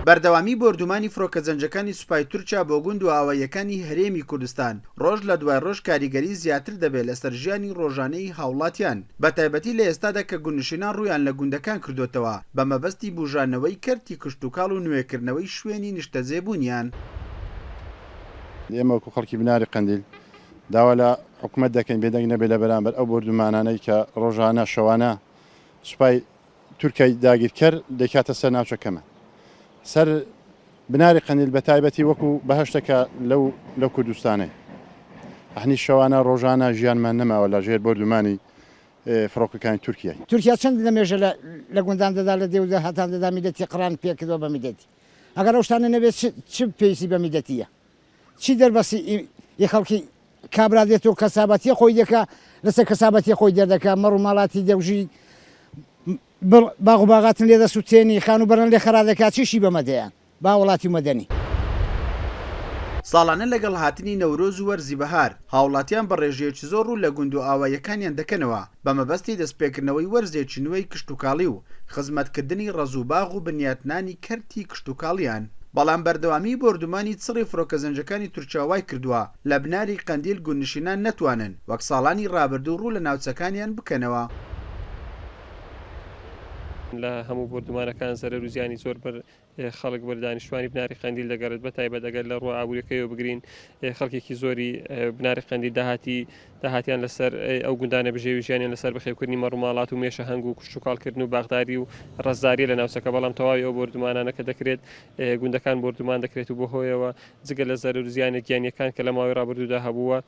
بەردەوامی بۆردومانی فرۆکە جەنگەکانی سوپای تورکیا بۆ گوند و ئاواییەکانی هەرێمی کوردستان ڕۆژ لە دوای ڕۆژ کاریگەری زیاتر دەبێت لەسەر ژیانی ڕۆژانەی هاوڵاتیان بەتایبەتی لە ئێستادا کە گوندنشینان ڕوویان لە گوندەکان کردۆتەوە بە مەبەستی بوژانەوەی کەرتی کشتوکاڵ و نوێکردنەوەی شوێنی نیشتەجێبوونیان. ئێمە وەکو خەڵکی بناری قەندیل داوا لە حکومەت دەکەین بێدەنگ نەبێت لە بەرامبەر ئەو بۆردومانانەی کە ڕۆژانە شەوانە سوپای تورکیای داگیرکەر دەیکاتە سەر ناوچەکەمان سەر بناری قەندیل بە تایبەتی وەکو بەهەشتەکە لەو لەو کوردستانەی ئەحنی شەوانە ڕۆژانە ژیانمان نەماوە لە ژێر بۆردومانی فڕۆکەکانی تورکیای. تورکیا چەند لە مێژە لە لە گوندان دەدا لە دێ و دەهاتان دەدا میلەتی قڕان پێ کردوە بە میلەتی ئەگەر ئەو شتانە نەبێت چ چ پێویستی بە میلەتیە چی دەربەستی ئی خەڵکی کابرا دێت و کەسابەتیە خۆی دەکا لەسەر کەسابەتیە خۆی دەردەکا مەڕ و ماڵاتی دەوژی باغ و باغاتن لێ دەسوتێنی خانووبەرەن لێ خەرا دەکا چیشی بەمە دەیان با وڵاتی و مەدەنی. ساڵانە لەگەڵ هاتنی نەورۆز و وەرزی بەهار، هاوڵاتیان بە ڕێژەیەکی زۆر ڕوو لە گوند و ئاواییەکانیان دەکەنەوە بە مەبەستی دەستپێکردنەوەی وەرزێکی نوێی کشتوکاڵی و خزمەتکردنی ڕەز و باغ و بنیاتنانی کەرتی کشتوکاڵیان، بەڵام بەردەوامیی بۆردومانی چڕی فرۆکە جەنگەکانی تورکیا وایکردووە لە بناری قەندیل گوندنشینان نەتوانن وەک ساڵانی ڕابردوو ڕوو لە ناوچەکانیان بکەنەوە. لە هەموو بۆردومانەکان زەرەر و زیانی زۆر بەر خەڵک بەر دانیشتوانی بناری قەندیل دەگەڕێت بە تایبەت ئەگەر لە ڕووە ئابووریەکەیەوە بگرین خەڵکێکی زۆری بناری قەندیل داهاتی داهاتیان لەسەر ئەو گوندانە بژێوی ژیانیان لەسەر بەخێوکردنی مەڕوماڵات و مێشە هەنگ و کشتوکاڵکردن و باخداری و ڕەزداریە لە ناوچەکە بەڵام تەواوی ئەو بۆردومانانە کە دەکرێت گوندەکان بۆردومان دەکرێت و بەهۆیەوە جگە لە زەرەر و زیانە گیانیەکان کە لە ماوەی ڕابردوودا هەبووە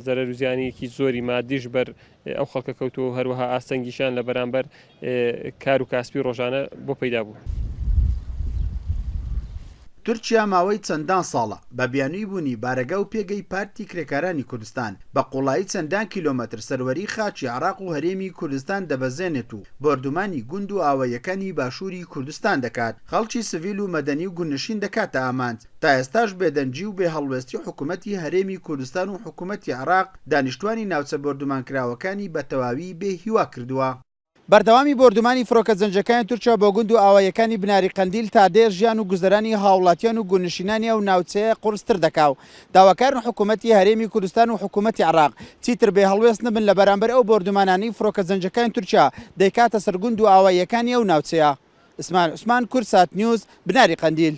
زەرەر و زیانێکی زۆری مادیش بەر ئەو خەڵکە کەوتووە و هەروەها ئاستەنگیشیان لە بەرامبەر کار و کاسپی ڕۆژانە بۆ پەیدا بوو. تورکیا ماوەی چەندان ساڵە بە بیانووی بوونی بارەگا و پێگەی پارتی کرێکارانی کوردستان بە قوڵایی چەندان کیلۆمەتر سەروەری خاکی عێراق و هەرێمی کوردستان دەبەزێنێت و بۆردومانی گوند و ئاواییەکانی باشووری کوردستان دەکات، خەڵکی سڤیل و مەدەنی و گوندنشین دەکاتە ئامانج. تا ئێستاش بێدەنگی و بێ هەڵوێستی حکومەتی هەرێمی کوردستان و حکومەتی عێراق دانیشتوانی ناوچە بۆردومانکراوەکانی بە تەواوی بێ هیوا کردووە. بەردەوامی بۆردومانی فرۆکە جەنگیەکانی تورکیا بۆ گوند و ئاواییەکانی بناری قەندیل تا دێ ژیان و گوزەرانی هاوڵاتیان و گوندنشینانی ئەو ناوچەیە قورستر دەکا و داواکارن حکومەتی هەرێمی کوردستان و حکومەتی عێراق چیتر بێ هەڵوێست نەبن لە بەرامبەر ئەو بۆردومانانەی فرۆکە جەنگیەکانی تورکیا دەیکاتە سەر گوند و ئاواییەکانی ئەو ناوچەیە. ئیسماعیل عوسمان، کوردسات نیوز، بناری قەندیل.